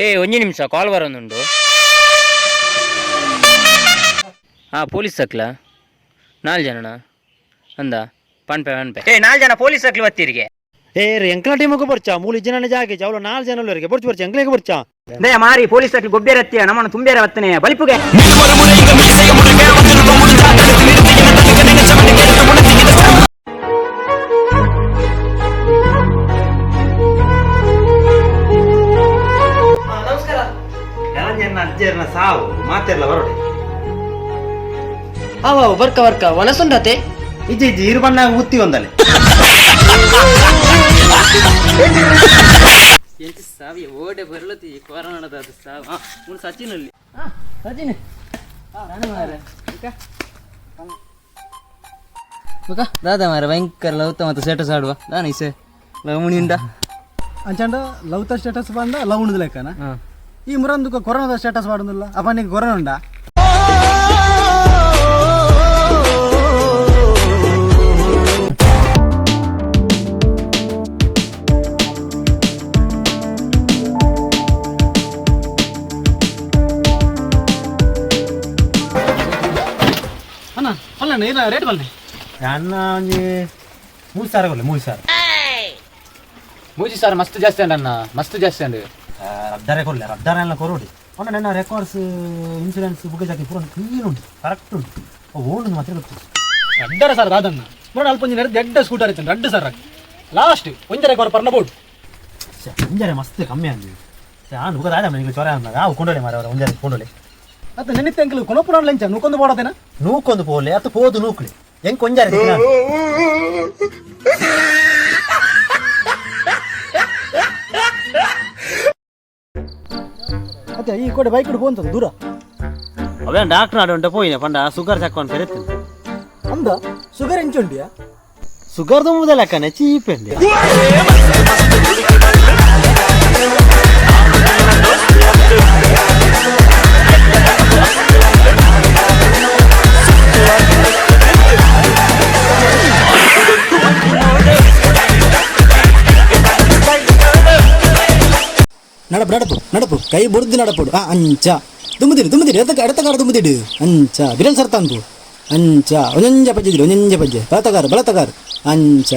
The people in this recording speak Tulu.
ಏ ಒಂಜಿ ನಿಮಿಷ ಕಾಲ್ ಬರೋದುಂಡು. ಹಾ ಪೊಲೀಸ್ ಸಕ್ಲ ನಾಲ್ ಜನನ ಅಂದ ಪನ್ಪೆ ಪನ್ಪೆ. ಏ ನಾಲ್ ಜನ ಪೊಲೀಸ್ ಸಕ್ಲು ಬತ್ತೀರಿಗೆ. ಏ ಎಂಕ್ಲ ಟೀಮಕ್ಕೆ ಬರ್ಚಾ ಮೂಲಿ ಜನ ಜಾಗೆ ಅವಳು ನಾಲ್ ಜನ ಉಳ್ಳರಿಗೆ ಬರ್ಚು ಬರ್ಚು ಎಂಕ್ಲೆಗೆ ಬರ್ಚಾ. ದಯ ಮಾರಿ ಪೊಲೀಸ್ ಸಕ್ಲು ಗೊಬ್ಬೇರತ್ತಿಯ ನಮ್ಮನ್ನು ತುಂಬೇರ ಬತ್ತನೆ ಬಲಿಪುಗೆ. ನಮಸ್ಕಾರ. ಜನ ಅಜ್ಜರ್ನ ಸಾವು ಮಾತೆಲ್ಲ ಬರೋಡೆ. ಅವ ಬರ್ಕ ಬರ್ಕ ಒಣಸುಂಡತೆ. ಇಜ್ಜೆ ಇಜ್ಜೆ ಇರು ಬಣ್ಣ ಉತ್ತಿ ಒಂದಲೆ. ಎಂತ ಸಾವಿ ಓಡೆ ಬರ್ಲತಿ ಕೊರೋನಾದ ಅದು ಸಾವು. ಹಾ ಸಚಿನ್ ಅಲ್ಲಿ. ಸಚಿನ್ ಬುಕ ದಾದಾ ಮಾರ ಭಯಂಕರ ಲವ್ ಮತ್ತು ಸ್ಟೇಟಸ್ ಆಡುವ ದಾನ ಇಸೆ ಲವ್ ಮುನಿಂಡ. ಅಂಚಂಡ ಲವ್ ತ ಸ್ಟೇಟಸ್ ಬಂದ ಲವ್ ಉಂಡು ಲೆಕ್ಕನ. ಈ ಮುರಂದುಕ ಕೊರೋನಾದ ಸ್ಟೇಟಸ್ ಮಾಡುದಿಲ್ಲ ಅಪ್ಪ, ನಿಂಗೆ ಕೊರೋನಾ ಉಂಡಾ? ಅಣ್ಣ ಅಲ್ಲ, ಏನ ರೇಟ್ ಬಲ್ಲೆ? ಅಣ್ಣ ಒಂಜಿ 3 ಸಾವಿರ ಕೊಡ್ಲಿ, 3 ಸಾವಿರ. ಮೂಜಿ ಸರ್ ಮಸ್ತ್ ಜಾಸ್ತಿ ಅಂಡ ಅಣ್ಣ, ಮಸ್ತ್ ಜಾಸ್ತಿ ಅಂಡ್. ರದ್ದಾರೆ ಕೊಡ್ಲಿ, ರದ್ದಾರೆ ಎಲ್ಲ ಕೊರೋಡಿ. ಅವನ ನನ್ನ records insurance book ಹಾಕಿ ಪೂರ ಕ್ಲೀನ್ ಉಂಟು, ಕರೆಕ್ಟ್ ಉಂಟು. ಓಲ್ಡ್ ಮಾತ್ರ ಗೊತ್ತು. ರಡ್ಡರ ಸರ್ ದಾದಣ್ಣ ಮುರ ಅಲ್ಪ ಒಂಜಿ ನೆರೆದು ಎಡ್ಡ ಸ್ಕೂಟರ್ ಇತ್ತು 2 ಸರ್ ಲಾಸ್ಟ್ ಒಂಜರೆ ಕೊರ ಪರ್ನ ಬೋರ್ಡ್. ಶ್ಯೆ, ಒಂಜಾರೆ ಮಸ್ತ್ ಕಮ್ಮಿ ಅಂದಿ ನಾನು ಬುಕ್ಕ ದಾದ ಮನೆಗೆ ಚೊರ ಅಂದಾಗ ಆ ಕೊಂಡೋಲೆ ಮಾರ ಒಂಜಾರೆ ಕೊಂಡೋಲೆ. ಅತ್ತ ನೆನಿತ್ತೆ ಅಂಕಲ್ ಕೊನಪುರ ಲಂಚ ನೂಕೊಂದು ಬೋಡದೇನ. ನೂಕೊಂದು ಪೋಲೆ ಅತ್ತ ಪೋದು ನೂಕ್ಲಿ ಹೆಂಗ್ ಕೊಂಜಾರೆ ತಿಕ್ಕಿನ. ಅತ್ತೆ ಈ ಕಡೆ ಬೈಕ್ ಹೋಂತದ ದೂರ. ಅವೇ ಡಾಕ್ಟರ್ ಆಡ ಉಂಟ ಪೋಯಿನ ಪಂಡ ಸುಗರ್ ಚಕ್ಕೊಂಡು ಪೆರೆತ್ತು. ಅಂದ ಶುಗರ್ ಎಂಚುಂಡಿಯಾ? ಸುಗರ್ ತುಂಬುದಲ್ಲಕ್ಕನೆ ಚೀಪ್ ಎಂದೆ. ನಡಪು ನಡಪು ನಡಪು, ಕೈ ಬುಡ್ದು ನಡಪುಡು. ಆ ಅಂಚ ದುಂಬುದಿಡು ದುಂಬುದಿಡು, ಎಡತ ಎಡತಕಾರ ದುಂಬುದಿಡು. ಅಂಚ ಬಿರಲ್ ಸರ್ತಾನ್ಪು. ಅಂಚ ಒಂಜೊಂಜ ಪಜ್ಜೆ ದಿಡು, ಒಂಜೊಂಜ ಪಜ್ಜೆ. ಬಲತಗಾರು ಬಲತಗಾರು ಅಂಚ.